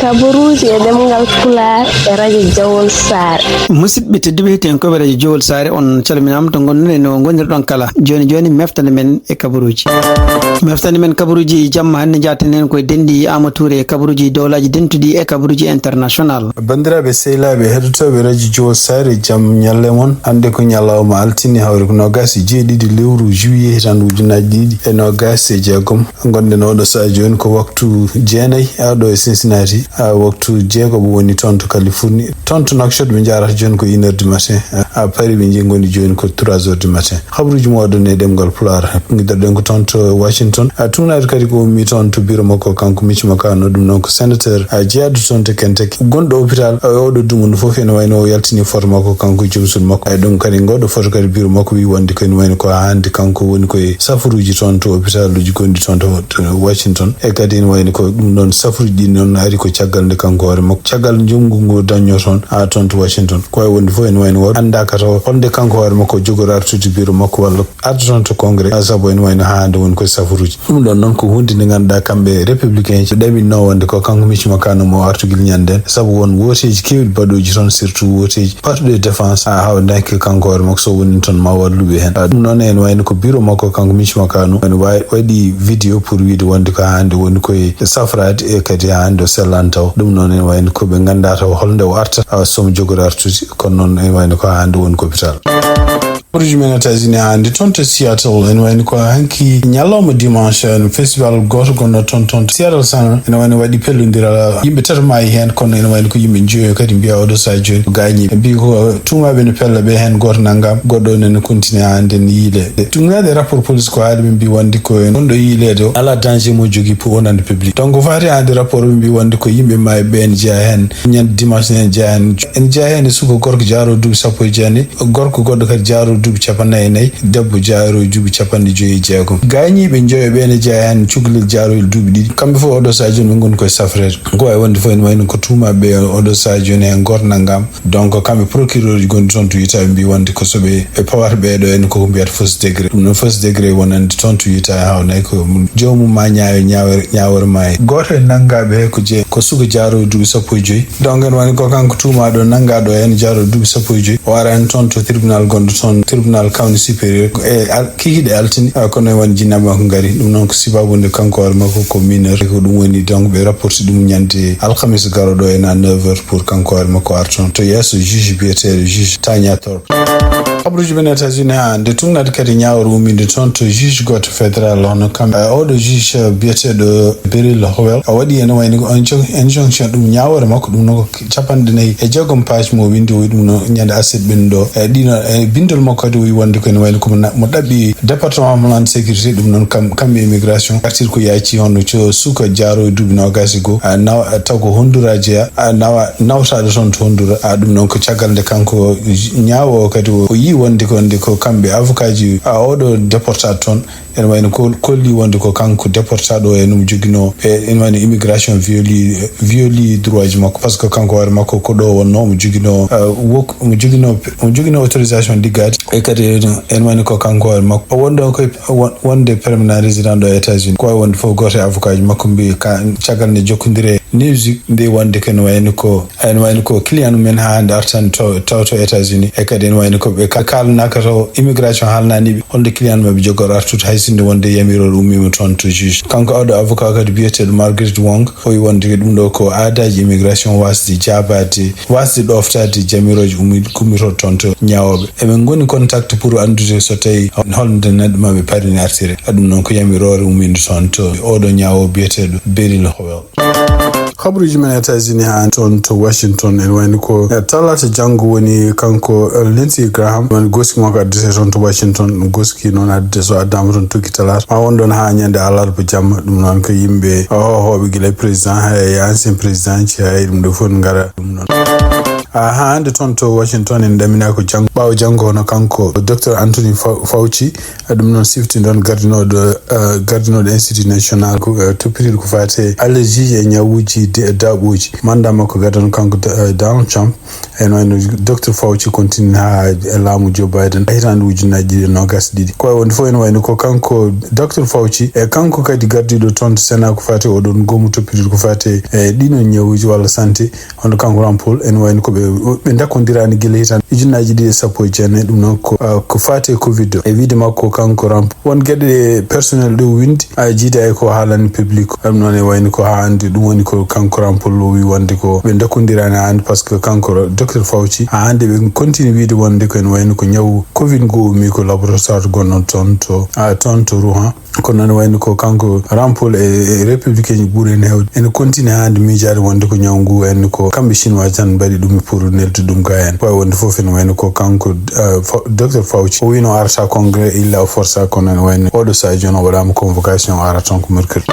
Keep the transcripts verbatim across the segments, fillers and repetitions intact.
Kabaruuji e ɗemngal Pulaar e radio Jowol Saare. Musidɓe tedduɓe, hettiyankooɓe radio Jowol Saare, on calminaama to ngonɗon e no ngonirɗon kala. Jooni jooni, meftande men e kabaruuji. Meftande men kabaruuji jamma hannde, njaaten heen koye denɗi Aama Tuure e kabaruuji dowlaaji dentuɗi e kabaruuji international. Banndiraaɓe sehilaaɓe heɗotooɓe radio Jowol Saare, jam ñalle mon. Hannde ko ñalawma altine, hawri ko noogaas e jeeɗiɗi lewru juillet, hitaande ujunaaji ɗiɗi e noogaas e jeegom. Ngonɗen oɗo sahaa jooni ko waktu jeenayi, a, ɗo e Cincinnati, a, waktu jeegoɓo woni toon to Californie. Toon to Nouakchott ɓe njaarata jooni ko une heure du matin, a, a, Paris ɓe nji-, ngoni jooni ko trois heures du matin. Habruuji mooɗon e ɗemngal Pulaar. Ngiɗirɗen ko toon to Washington. A, tugnaade kadi ko ummi toon to bureau makko, kanko Mitch McConnell, ɗum noon ko sénateur, a, jeyaaɗo toon to Kentucky. Gonɗo hôpital, a, e oɗo dumunna fof ene wayno o yaltini photo makko, kanko joom suudu makko. A, ɗum kadi ngoɗo photo kadi bureau makko wi wonde ko ene wayno ko hannde kanko woni koye safaruuji toon to hôpitaluuji gonɗi toon to, to Washington. E kadi ene wayno ko ɗum ɗoon safaruuji ɗi noon ari ko caggal nde kanko hoore makko, caggal njunngu ngu dañnoo toon, a, toon to Washington. Ko wayi wonde fof ene wayno o anndaaka taw holnde kanko hoore makko o jogori artude bureau makko walla arde toon to Congrès, a, sabu ene wayno haa hannde woni koye safaruuji. Ɗum ɗoon noon ko huunde nde ngannduɗaa kamɓe républicain ji ɓe ɗaɓɓinnoo wonde ko kanko Mitch McConnell mo artugol ñande nden, sabu won wooteeji keewɗi baɗooji toon, surtout wooteeji parti de défense, a, hawnaaki kanko hoore makko so woni toon ma walluɓe heen. A, ɗum noon ene wayno ko bureau makko kanko Mitch McConnell ene wa-, waɗi vidéo pour wiide wonde ko haa hannde woni koye safraade e kadi haa hannde o sellaani taw. Ɗum noon ene wayno ko ɓe nganndaa taw holnde o arta, a, so mo jogori artude, kono noon ene wayno ko haa hannde woni ko hôpital. Produit men États-Unis hannde toon to Seattle, ene wayno ko hanki ñalawma dimanche, no festival gooto gonɗo toon, toon to Seattle Center, ene wayno waɗi pellondiral, yimɓe tato maayi heen, kono ene wayno ko yimɓe njoyo kadi mbiya oɗo sahaa jooni ko gaañi. Ɓe mbi ko tuumaaɓe no pella ɓe heen gooto nanngaama, goɗɗo nene continue hannde ne yiile. Tugnaade rapport police ko haali ɓe mbi wonde ko en gonɗo yiileede o alaa danger mo jogii pour wonande public. Donc ko faati hannde rapport ɓe mbi wonde ko yimɓe maayi ɓe ene jeyaa heen. Ñande dimanche ne ene jeyaa heen, ene jeyaa heen e suka gorko jaaroo duuɓi sappo e jeenayi, gorko goɗɗo kadi jaaroo duuɓi capanɗe nayi e nayi, debbo jaaroo duuɓi capanɗe joyi e jeegom. Gaañiiɓe njoyo ɓe ene jeyaa heen cukalel jaarooyel duuɓi ɗiɗi. Kamɓe fof oɗo sahaa jooni ɓe ngoni koye safreede. Ko wayi wonde fof ene wayno ko tuumaaɓe ɓe oɗo sahaa jooni heen gooto nanngaama. Donc kamɓe procureur ji gonɗi toon to Utah ɓe mbi wonde ko so ɓe, ɓe pawata ɓeeɗo en ko mbiyata fausse degré. Ɗum noon fausse degré wonande toon to Utah haawnay ko joomum ma ñaawe, ñaawe, ñaawore ma e. Gooto e nanngaaɓe he ko je-, ko suka jaaroowo duuɓi sappo e joyi. Donc ene wayno ko kanko tuumaaɗo nanngaaɗo en jaaroowo duuɓi sappo e joyi. O arani toon to tribunal gonɗo toon, tribunal county supérieur. Ko e al-, kikiiɗe altine, ah, kono e won jinnaaɓe makko ngari. Ɗum noon ko sababu nde kanko hoore makko ko mineur. Ko ɗum woni donc ɓe rapporti ɗum ñande alhamis garoɗo en à neuf heures pour kanko hoore makko arta toon to yeeso juge biyeteeɗo juge Tanya Thorpe. Habruuji men États-Unis haa nde tugnaade kadi ñaawre umminde toon to juge gooto fédéral hono kam, eh, oɗo juge, eh, biyeteeɗo Beryl Howell. O waɗi ene wayno ko injun-, injunction ɗum ñaawoore makko ɗum noon ko capanɗe nayi e jeegom page mo windi o wi ɗum no ñande aset ɓennuɗo. E ɗino, e bindol makko kadi o wi wonde ko ene wayno ko mo na-, mo ɗaɓɓi Département Homeland Security, ɗum noon kam, kamɓe immigration, artir ko yaaci hono co-, suka jaaroowo duuɓi noogaas e goo, a, nawa, a, taw ko Honduras jeyaa, a, nawa, nawtaaɗo toon to Honduras, a, ɗum noon ko caggal nde kanko ñaawoowo kadi o, o yii wonde ko, wonde ko kamɓe avocat ji, a, oɗo déportaɗo toon, ene wayno ko kolli wonde ko kanko déportaɗo o, ene mo joginoo, e, ene wayno immigration violi, violi droit ji makko, par ce que kanko hoore makko ko ɗo wonnoo, mo joginoo, a, wok-, mo joginoo, mo joginoo autorisation liggaade, e kadi ene wayno ko kanko hoore makko o wonɗo ko won-, wonde permanent résident ɗo e États-Unis. Ko wayi wonde fof gooto e avocat ji makko mbi ka caggal nde jokkondire Newsweek mbi wonde ko ene wayno ko, ene wayno ko client men haa hannde artan to, taw to États-Unis. E kadi ene wayno ko ɓe ka-, kaalanaaka taw immigration haalanaani ɓe holnde client maɓɓe jogori artude hay sinno wonde yamiroore ummiima toon to juge. Kanko oɗo avocat kadi biyeteeɗo Margaret Wong o wi wonde ɗum ɗo ko aadaaji immigration waasde jaabaade, waasde ɗooftaade jamirooje ummi-, ummitooɗe toon to ñaawooɓe. Eɓe ngoni contact pour anndude so tawi holnde neɗɗo maɓɓe parini artire. Ɗum noon ko yamiroore umminde toon to oɗo ñaawoowo biyeteeɗo Beryl Howell. Habruuji men États-Unis haa toon to Washington, ene wayno ko, eh, talaata janngo woni kanko, eh, Lindsey Graham, woni goski makko addete toon to Washington, goski noon adde so addaama toon tuggi talaata. Ma won ɗoon haa ñande alarba jamma, ɗum noon ko yimɓe hoohooɓe gila e président, haa e ancien président ji, haa e ɗum ɗo fof ngara ɗum noon. Ah, haa hannde toon to Washington en ɗaminaa ko janngo, ɓaawo janngo hono kanko Docteur Anthony Fau- Fauci, eh, ɗum noon sifti ɗoon gardinooɗo, eh, gardinooɗo Institut National ko, eh, toppitiiɗo ko faati e allergie e ñawuuji de- daaɓooji. Mannda makko gadano kanko Da- eh, Donald Trump, en wayno Docteur Fauci continue haa e laamu Joe Biden, hitaande ujunnaji ɗiɗi e noogas ɗiɗi. Ko e wonde fof en wayno ko kanko Docteur Fauci, e kanko kadi gardiiɗo toon to Sénat ko faati oɗon goomu toppitiiɗo ko faati e ɗiɗon ñawuuji walla santé, hono kanko Rand Paul, en wayno ko ɓe, ɓe ndakkondiraani gila hitaande ujunnaji ɗiɗi e sappo e jeenayi, ɗum noon ko, ah, ko faati e covid o. E wiide makko kanko Rand Paul, won geɗe ɗe personnel ɗo windi, a jiida e ko haalani public. Ɗum noon e wayno ko haa hannde, ɗum woni ko kanko Rand Paul o wi wonde ko ɓe ndakkondiraani haa hannde, par ce que kanko Docteur Fauci haa hannde ɓe continue wiide wonde ko en wayno ko ñawu covid ngo ummi ko laboratoire gonno toon to, ah, toon to Wuhan. Kono noon wayno ko kanko Rand Paul e, e républicain ji ɓuri heen heewde ene continue haa hannde miijaade wonde ko ñawu ngu en ko kamɓe chinois tan mbaɗi ɗum pour neldude ɗum ga en. Ko wayi wonde fof ene wayno ko kanko, eh, Fa- Docteur Fauci o wino arata congrès illa o forsa, kono ene wayno oɗo sahaa jooni o waɗaama convocation o ara toon ko mercredi.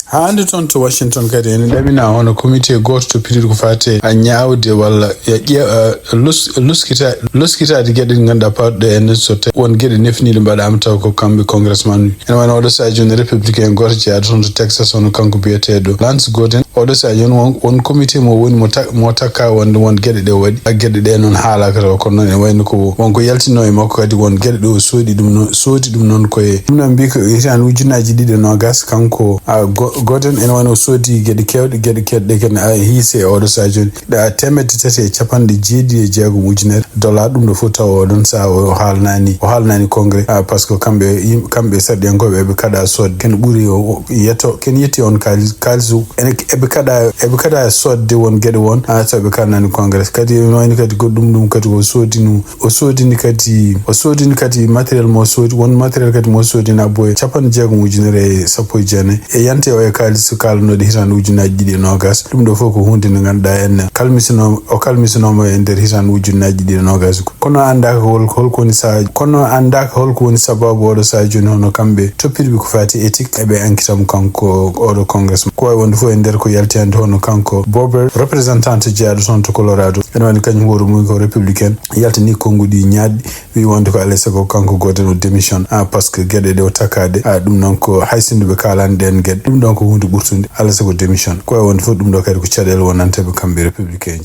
Haa hannde toon to Washington kadi ene ɗamina hono comité gooto toppitiiɗo ko faati e ñaawde walla e ƴe- eh, lus- luskita- luskitaade geɗe ɗe ngannduɗaa pawɗe en so tawi won geɗe nefniiɗe mbaɗaama taw ko kamɓe congressman. Ene wayno oɗo sahaa jooni républicain gooto jeyaaɗo toon to Texas, hono kanko biyeteeɗo Lance Godin. Oɗo sahaa jooni won, won comité mo woni mo ta- mo takka wonde won geɗe ɗe o waɗi, a geɗe ɗe noon haalaaka taw, kono noon ene wayno ko won ko yaltinoo e makko kadi won geɗe ɗe o soodi ɗum noon, soodi ɗum noon koye ɗum noon mbi ko hitaande ujunnaji ɗiɗi e noogas kanko, a, Go- Godin ene wayno o soodi geɗe keewɗe, geɗe keewɗe ɗe kadi a hiise e oɗo sahaa jooni. Ɗa teemedde tati e capanɗe jeeɗiɗi e jeegom ujunere dollar, ɗum ɗo fof tawa oɗon sahaa o haalnaani, o haalnaani congrès, ah, par ce que kamɓe, yim- kamɓe sarɗiyankooɓe eɓe kaɗa soodde. Ken ɓuri o, o, yetto, ken yetti on kaalis, kaalis o. Ene, eɓe kaɗa, eɓe kaɗa soodde won geɗe won, ah, so ɓe kaalnaani congrès. Kadi no wayno kadi ko ɗum, ɗum kadi o soodinu, o soodini kadi, o soodini kadi matériel mo soodi, won matériel kadi mo soodini abbo e capanɗe jeegom ujunere e sappo e jeenayi. E yante o e kaalis so kaalanoɗo hitaande ujunnaji ɗiɗi e noogas. Ɗum ɗo fof ko huunde nde ngannduɗaa en kalmisino-, o kalmisinooma e nder hitaande ujunnaji ɗiɗi e noogas ko. Kono anndaaka hol-, holko woni sa-, kono anndaaka holko woni sababu oɗo sahaa jooni hono kamɓe toppitiiɓe ko faati éthique eɓe enquête mo kanko oɗo congressman. Ko wayi wonde fof e nder ko yalti hannde hono kanko Boebert, représentant jeyaaɗo toon to Colorado. Ene wayno kañum hoore mum ko républicain, yaltini konnguɗi ñaaɗi, wi wonde ko alay sago kanko Godin o démission, ah, par ce que geɗe ɗe o takkaade, ah, ɗum noon ko hay sinno ɓe kaalani ɗeen geɗe, ɗum ɗon ko huunde ɓurtunde, alay sago démission. Ko wayi wonde fof ɗum ɗo kadi ko caɗeele wonanteɓe kamɓe républicain ji.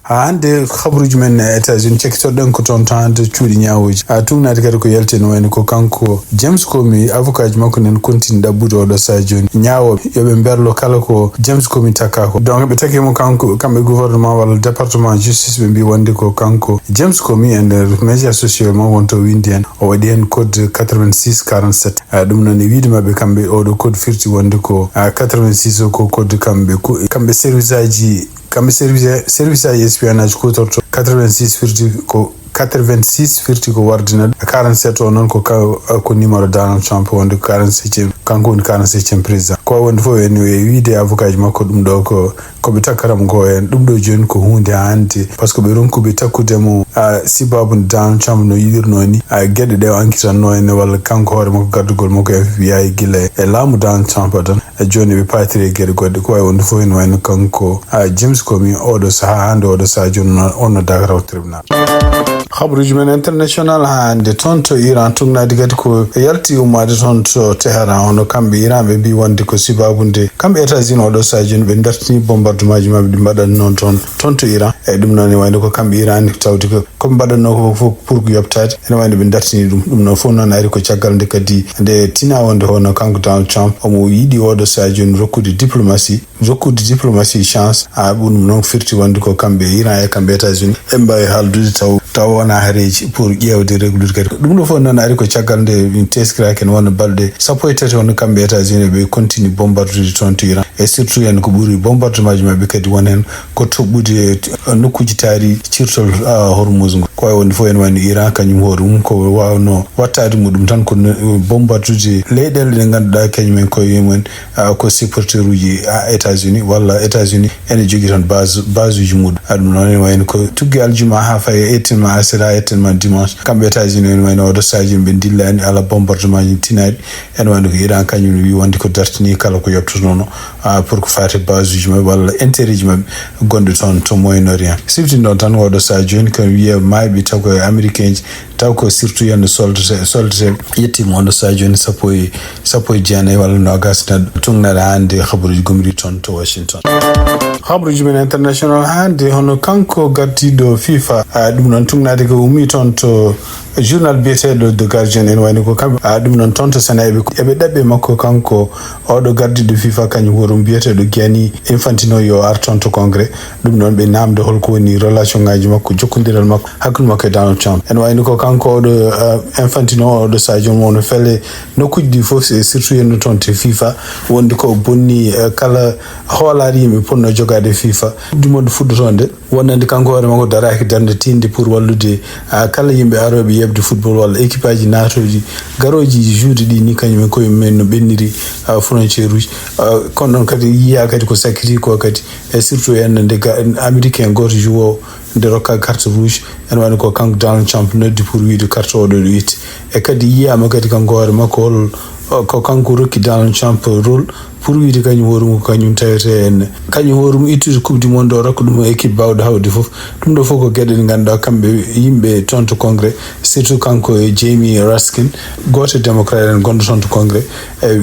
Haa hannde habaruuji men e États-Unis, cekkitorɗen ko toon to hannde cuuɗi ñaawooji. Ah, tugnaade kadi ko yalti ene wayno ko kanko James Comey, avocat ji makko nen continue ɗaɓɓude oɗo sahaa jooni ñaawooɓe yo ɓe mberlo kala ko James Comey takka ko. Donc ɓe takki mo kanko, kamɓe gouvernement walla département justice, ɓe mbi wonde ko kanko James Comey e nder média social mo wonto windi heen, o waɗi heen code quatre-vingt-six quarante-sept. Ah, ɗum noon e wiide maɓɓe kamɓe oɗo code firti wonde ko, ah, quatre-vingt-six o ko code kamɓe ku- kamɓe service aji, kamɓe service, service aji espionnage kutorto. Quatre-vingt-six firti ko quatre-vingt-six firti ko wardinat, quarante-sept o noon ko ka-, ko numéro Donald Trump wonde ko quarante-septième, kanko woni quarante-septième président. Ko wonde fof en e wiide avocat ji makko ɗum ɗo ko, ko ɓe takkata mo ko en. Ɗum ɗo jooni ko huunde hannde par ce que ɓe ronkuɓe takkude mo, ah, sibabu nde Donald Trump no yiɗirnoo ni, ah, geɗe ɗe o enquêtanno en walla kanko hoore makko gardugol makko F B I gila e laamu Donald Trump tan. Jooni ɓe paatiri e geɗe goɗɗe, ko wayi wonde fof ene wayno kanko, ah, James Comey, oɗo sahaa, hannde oɗo sahaa jooni no, on no dakata o tribunal. Habaruuji men international haa hannde toon to Iran, tugnaade kadi ko yalti ummaade toon to Teheran, hono kamɓe Iran ɓe mbi wonde ko sibabu nde kamɓe États-Unis oɗo sahaa jooni ɓe dartini bombardement ji maɓɓe ɗi mbaɗan noon toon, toon to Iran. E ɗum noon e wayno ko kamɓe Iran tawde ko ko ɓe mbaɗatnoo ko fof pour ko yoɓtaade, ene wayno ɓe dartini ɗum. Ɗum noon fof noon ari ko caggal nde kadi nde tina wonde hono kanko Donald Trump omo yiɗi oɗo sahaa jooni rokkude diplomatie, rokkude diplomatie chance. A ɗum noon firti wonde ko kamɓe Iran e kamɓe États-Unis ɓe mbaawi haaldude taw, taw wonaa hareeji pour ƴeewde reglude kadi. Ɗum ɗo fof noon ari ko caggal nde min teskiraaki en wonno balɗe sappo e tati wonno kamɓe États-Unis ɓe continue bombardude toon to Iran. E surtout en ko ɓuri bombardement ji maɓɓe kadi won heen ko toɓɓude, eh, nokkuuji taari cirtol, ah, Hormuz ngo. Ko wayi wonde fof ene wayno Iran kañum hoore mum ko waawno wattaade muɗum tan ko no, eh, bombardude leyɗeele ɗe ngannduɗaa kañum en koye mum en, ah, ko supporteruuji, ah, États-Unis walla États-Unis ene jogii toon base, base uji muɗum. Ah, ɗum noon ene wayno ko tuggi aljuma haa fayi e ettima Haa sera etten ma dimanche. Kamɓe États-Unis en wayno oɗo sadio ɓe dillani ala bombardement ji tinaɗi. En wayno ko Iran kañum wi wonde ko dartini kala ko yettotono, ah, pour ko fate base uji maɓɓe walla intérêt ji maɓɓe gonɗe toon to Moyen Orient. Siftin ɗon tan oɗo sadio joni ko wiye mayɓe taw ko e américain ji, taw ko surtout yenno soldate, soldate yettima oɗo sadio joni sappo e, sappo e jeenayi walla nogas neɗɗo. Tugnaɗe hannde habaruji gomri toon to Washington. Habaruji men international hannde, hono kanko gardiɗo fifa, ah, ɗum noon tugnaade ko ummi toon to journal biyeteeɗo The Guardian, en wayno ko kamɓe, ah, ɗum noon toon to Sénégal eɓe, eɓe ɗaɓɓe makko kanko oɗo gardiɗo fifa kañum horum biyeteeɗo Gianni Infantino yo ar toon to congrès. Ɗum noon ɓe namde holko woni relation ngaji makko, jokkondiral makko hakkunde makko e Donald Trump. En wayno ko kanko oɗo, ah, Infantino oɗo sadio mo no fele nokkuji ɗi fof, e surtout yenno toon to fifa, wonde ko bonni, eh, kala hoolaare yimɓe ponno jogaade fifa. Coupe du monde fuɗɗotoonde, wonande kanko hoore makko daraaki darnde tiinde pour wallude, ah, kala yimɓe arooɓe yeɓde football walla équipe aji naatooji garooji juuɗe ɗi ni, kañum en koye mumen no ɓenniri, ah, frontière uji. Ah, kono noon kadi yiya kadi ko sakkiti ko kadi, e surtout en nde ga-, américain gooto joueur nde rokka carte rouge, en wayno ko kanko Donald Trump noddi pour wiide carte oɗo ɗo itti. E kadi yiyama kadi kanko hoore makko hol, ko kanko rokki Donald Trump rôle pour wiide kañum hoore mum ko kañum tawete en. Kañum hoore mum ittude coupe du monde o rokka ɗum équipe bawɗo hawde fof. Ɗum ɗo fof ko geɗe ɗe ngannduɗaa kamɓe yimɓe toon to congrès, surtout kanko e Jamie Raskin, gooto e démocrate en gonɗo toon to congrès, e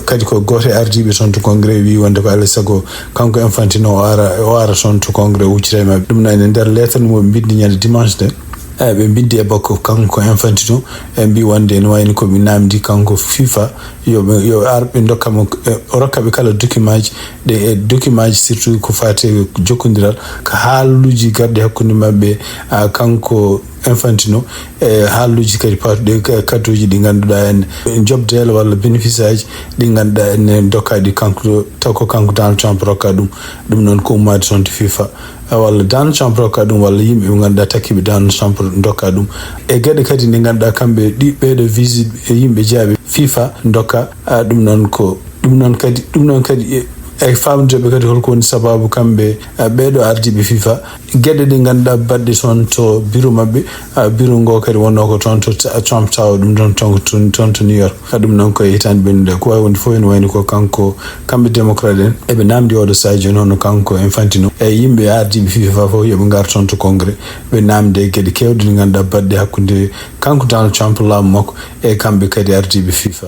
kadi ko gooto e ardiiɓe toon to congrès, wi wonde ko alaa e sago kanko Infantino o ara, o ara toon to congrès, o huccita e maɓɓe. Ɗum noon e nder lettre mo ɓe mbindi ñande dimanche nde, e ɓe mbindi e bakko kanko Infantino, e mbi wonde ene wayno ko ɓe namdi kanko fifa yo ɓe, yo ar ɓe dokka mo, e, o rokka ɓe kala document ji, ɗe e document ji surtout ko fate jokkondiral, ko haaluji garɗi hakkunde maɓɓe, a, kanko Infantino, e haaluji kadi patuɗi e ka-, kaddoji ɗi ngannduɗaa en, jobdeele walla bénéfice aji ɗi ngannduɗaa en, en dokkaɗi kanko, taw ko kanko Donald Trump rokka ɗum. Ɗum noon ko ummaade toon to fifa, e walla Donald Trump rokka ɗum, walla yimɓe ɓe ngannduɗaa takkiiɓe Donald Trump dokka ɗum. E geɗe kadi ɗe ngannduɗaa kamɓe ɗi, ɓeeɗo visite e yimɓe jeyaaɓe fifa dokka, a, ɗum noon ko, ɗum noon kadi, ɗum noon kadi e, e faamdude ɓe kadi holko woni sababu kamɓe, a, ɓeeɗo ardiiɓe fifa, geɗe ɗe ngannduɗaa baɗɗe toon to bureau maɓɓe, a, bureau ngo kadi wonnoo ko toon to Ta-, Trump Tower, ɗum toon, toon, toon, toon to New York. A, ɗum noon ko e hitaande ɓennude. Ko waawi wonde fof ene wayno ko kanko, kamɓe démocrate en, eɓe namdi oɗo sadio joni hono kanko Infantino. E yimɓe ardiiɓe fifa fof yoɓe ngar toon to congrès, ɓe namde e geɗe keewɗe ɗe ngannduɗaa baɗɗe hakkunde kanko Donald Trump, laamu makko, e kamɓe kadi ardiiɓe fifa.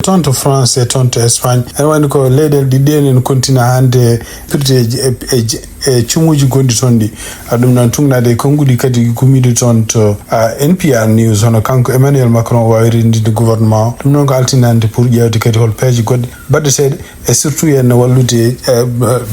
Toon to France e toon to Espagne, ene wayno ko leyɗeele ɗiɗi ɗen ene kontina hannde pirdeeji e, e, e cumuuji gonɗi toon ɗi. A, ɗum noon tugnaade e konnguɗi kadi gummiiɗi toon to, a, N P R News, hono kanko Emmanuel Macron o waawi renndinde gouvernement o. Ɗum noon ko altine hannde pour ƴeewde kadi hol peeje goɗɗe baɗeteeɗe, e surtout en wallude, e,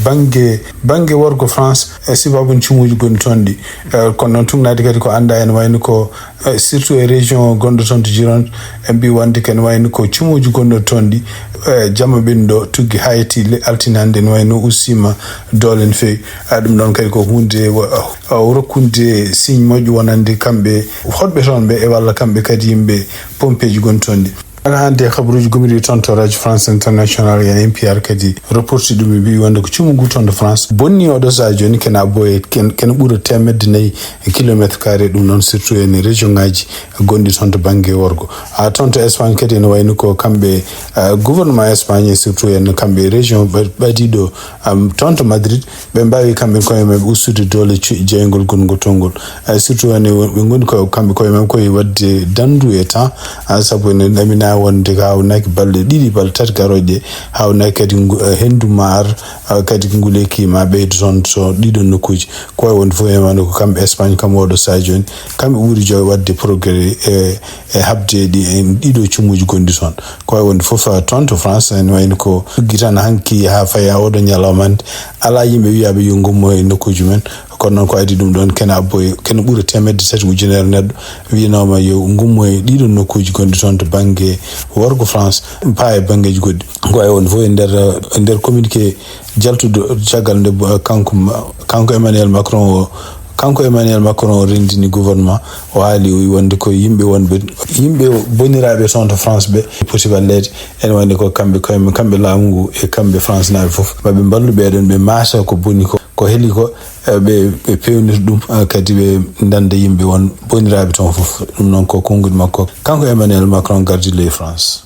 bannge, bannge worgo France, e sababu cumuuji gonɗi toon ɗi. E, kono noon tugnaade kadi ko anndaa ene wayno ko, e, surtout e région gonɗo toon to Gironde, e mbi wonde ko ene wayno ko cumuuji gonɗo toon ɗi, e, jamma ɓennuɗo tuggi haa yetti le-, altine hannde ene wayno ustiima doole no feewi. A, ɗum ɗoon kadi ko huunde wa-, a, rokkunde signe moƴƴo wonande kamɓe hoɗɓe toon ɓe e walla kamɓe kadi yimɓe pompeeji gonɗi toon ɗi. Hannde habaruuji gomɗi toon to Radio France International e N P R kadi reporti ɗum e mbi wonde ko cumu ngu toon to France bonni oɗo saha jooni kena boye, ken-, kena ɓura teemedde nayi kilometre carré, ɗum noon surtout en région ngaji gonɗi toon to bannge worgo. A, toon to Espagne kadi ene wayno ko kamɓe, a, gouvernement Espagne surtout en kamɓe région ɓa-, ɓadiɗo, am, toon to Madrid, ɓe mbaawi kamɓe koye maɓɓe ustude doole cu-, jeyngol gongol tolngol. Ay, surtout ene wo-, ɓe ngoni ko kamɓe koye maɓɓe koye waɗde dandu e temps, a, sabu ene ɗamina wonde ko haawnaki balɗe ɗiɗi, balɗe tati garooje ɗe, haawnaki kadi ngu-, eh, henndu ma ar, a, kadi nguleyki ma ɓeydo toon to ɗiɗon nokkuuji. Ko wayi wonde fof e maɓɓe ko kamɓe Espagne, kam oɗo saha jooni, kamɓe ɓuri jo-, waɗde progrès e, e haɓde ɗi, e ɗiɗo cumuuji gonɗi toon. Ko wayi wonde fof, a, toon to France, ene wayno ko tuggi tan hanki haa faya oɗo ñalawma hannde. Alaa yimɓe wiyaaɓe yo ngummo e nokkuuji men. Kono noon ko adii ɗum ɗoon, kena abbo e, kena ɓura teemedde tati ujunere neɗɗo wiyanooma yo ngummo e ɗiɗo nokkuuji gonɗi toon to bannge worgo France, paa e banngeeji goɗɗi. Ko wayi wonde fof e nder, e nder communiqué jaltuɗo caggal nde bo-, kanko ma-, kanko Emmanuel Macron o, kanko Emmanuel Macron o renndini gouvernement, o haali, o wi wonde ko yimɓe wonɓe, yimɓe boniraaɓe toon to France ɓe poti walleede. Ene wayno ko kamɓe koye, kamɓe laamu ngu e kamɓe France naaɓe fof, maɓe mballu ɓeeɗon ɓe maata ko boni ko. Ko heli ko, eh, ɓe, ɓe peewnir ɗum, eh, kadi ɓe ndanda yimɓe won boniraaɓe toon fof. Ɗum noon ko konguɗi makko. Kanko Emmanuel Macron gardi ley France.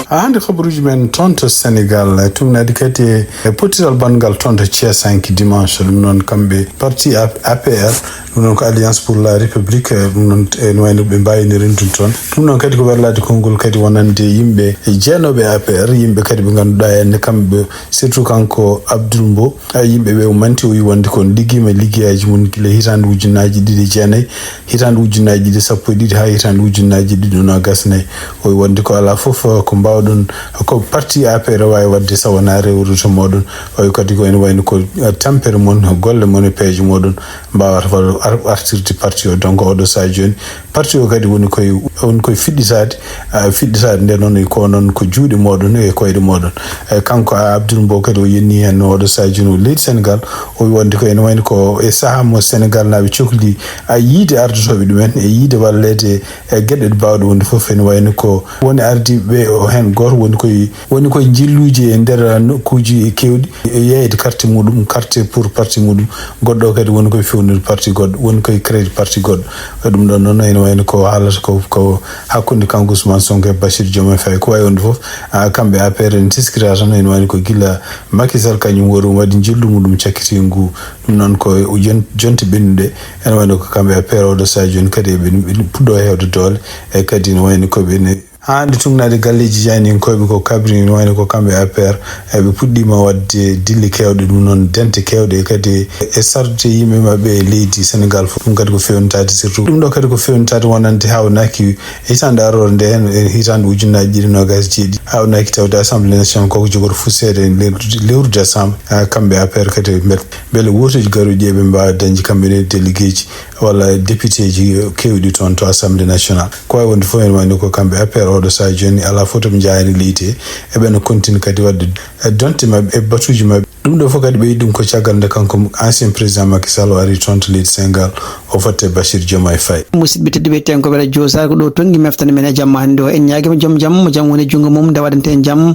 Haa hannde kabaruuji men toon to Sénégal, eh, tumnaɗi kadi e, e pottital banngal toon to Thiès hanki dimanche. Ɗum noon kamɓe parti A P R, ɗum noon ko Alliance pour la République, eh, ɗum noon, eh, no wayno ɓe mbaawino rentude toon. Ɗum noon kadi ko werlaade konngol kadi wonande yimɓe jeenooɓe A P R, yimɓe kadi ɓe ngannduɗaa en kamɓe, surtout kanko Abdoul Mbow, a, yimɓe ɓe o manti, o wi wonde ko on liggiima liggeyaaji mum gila hitaande ujunnaaji ɗiɗi e jeenayi, hitaande ujunnaaji ɗiɗi sappo e ɗiɗi haa hitaande ujunnaaji ɗiɗi nogas nayi. O wi wonde ko alaa fof, eh, ko mbaawɗon, ko parti A P R waawi waɗde so wonaa rewrude to mooɗon. O wi kadi ko ene wayno ko, eh, tampere mon, golle mon e peeje mooɗon mbaawata ar-, artirde parti o. Donc oɗo sahaa jooni, parti o kadi woni koye, woni koye fiɗɗitaade, ah, fiɗɗitaade nde noon ko noon ko juuɗe mooɗon e koyɗe mooɗon. Eh, kanko Abdoul Mbow kadi o yenni heen oɗo sahaa jooni o leydi Sénégal, o wi wonde ko ene wayno ko e sahaa mo Sénégal naaɓe cokli a yiide ardotooɓe ɗumen, e yiide walleede e geɗe ɗe baawɗe wonde fof, ene wayno ko woni ardiiɓe o heen gooto woni koye, woni koye njilluuji e nder nokkuuji keewɗi, e yeeyde carte muɗum, carte pour parti muɗum, goɗɗo o kadi woni koye feewnude parti goɗɗo, woni koye créer parti goɗɗo. E ɗum ɗon noon ene wayno ko haalata ko, ko hakkunde kanko Ousmane Sonko e Bassirou Diomaye Faye. Ko wayi wonde fof, a, kamɓe A P R en teskira tan, ene wayno ko gila Macky Sall kañum woni waɗi njillu muɗum cakkitingu. Ɗum noon ko jon-, jonte ɓennuɗe, ene wayno ko kamɓe A P R oɗo sahaa jooni kadi eɓe, ɓe puɗɗo heewde doole, e kadi ene wayno ko ɓe ne Haa hannde tumnaade galleeji jayninkooɓe ko kabri, no wayno ko kamɓe A P R, e ɓe puɗɗiima waɗde dille keewɗe, ɗum noon dente keewɗe, e kadi e sarde yimɓe maɓɓe e leydi Senegaal fof. Ɗum kadi ko feewnitaade surtout. Ɗum ɗo kadi ko feewnitaade wonande haawnaki hitaande aroore nde heen, e hitaande ujunnaaji ɗiɗi noogaas e jeeɗiɗi, haawnaki tawde Assemblée nationale koko jogori fuseede e lewru, lewru décembre. Haa kamɓe A P R kadi mbele, mbele wooteeji garooji eɓe mbaawa dañde kamɓe ne déléguéji walla députéji keewɗi toon to Assemblée nationale. Ko wayi wonde fof, ene wayno ko kamɓe A P R oɗo sahaa jooni alaa fof to ɓe njaayani leydi he. Eɓe no continue kadi waɗde, eh, donte maɓɓe e batuuji maɓɓe. Ɗum ɗo fof kadi ɓeydi ɗum ko caggal nde kanko ancien président Macky Sall o ari toon to leydi Senegaal, o fotte Bassirou Diomaye Faye. Musidɓe tedduɓe, eten ko Wela Joosar, ko ɗo tonngi meftere men e jamma hannde o. En ñaagiima joom jam, mo jam woni junngo mum, nde waɗante en jam.